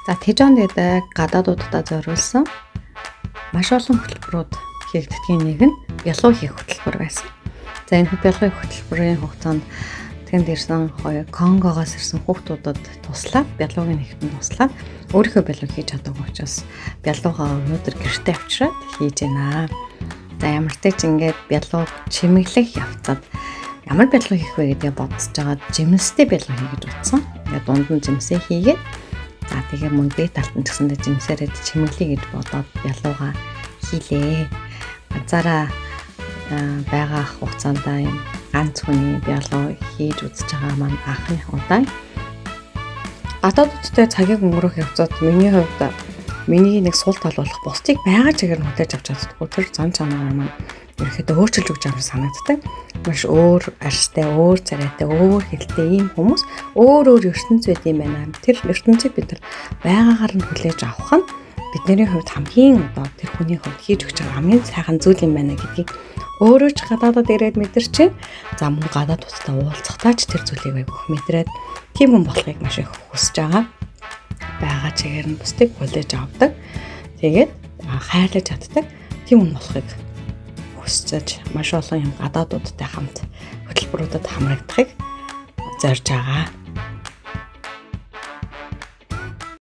За, Тэжон гэдэг гадаадуудад зориулсан маш олон хөтөлбөрүүд хийгддгийн нэг нь бялуу хийх хөтөлбөр байсан. За, энэ бялуу хийх хөтөлбөрийн хугацаанд тэнд ирсэн хоёр Конгогоос ирсэн хүүхдүүдэд туслаад, бялуугийн нэгтэн туслаад, өөрийнхөө бялуу хийж чадаагүй учраас бялуугаа өнөөдөр гэртээ авчираад хийж байна. За, ямар ч тач ингээд бялуу чимэглэх явцад ямар бялуу хийх вэ гэдгээ бодсож байгаа, жимстэй бялуу хий гэж утсан. Ингээд дунд нь жимсээ хийгээд, за, тэгээ мөн дээд талд нь ч гэсэндээ жимсээрээ чимэглэе гэж бодоод бялуугаа хийлээ. Ганцаараа байгаа хугацаанд юм ганц хүний бялуу хийж үзэж байгаа маань анхны удаа. Гадаадуудтай цагийг өнгөрөөх явцад миний хувьд миний нэг сул тал болох бусдыг байгаа чигээр нь хүлээж авч чаддаггүй тэр зан чанараар маань ерөнхийдөө өөрчилж өгч байгаа санагддаг. Маш өөр арьстай, өөр царайтай, өөр хэлтэй ийм хүмүүс өөр өөр ертөнц байд юм байна. Тэр ертөнцийг бид нар байгаагаар нь хүлээж авах нь бидний хувьд хамгийн одоо тэр хүний хувьд хийж өгч байгаа хамгийн сайхан зүйл юм байна гэдгийг өөрөө ч гадаадад ирээд мэдэрч чинь. За, мөн гадаад тустай уулзахдаа ч тэр зүйлийг айгүйх мэдрээд тийм хүн болохыг маш их хүсэж байгаа. Байгаа чигээр нь бусдыг хүлээж авдаг. Тэгээд хайрлаж чаддаг тийм хүн болохыг хүсэж маш олон юм гадаадуудтай хамт хөтөлбөрүүдэд хамрагдахыг зорж байгаа.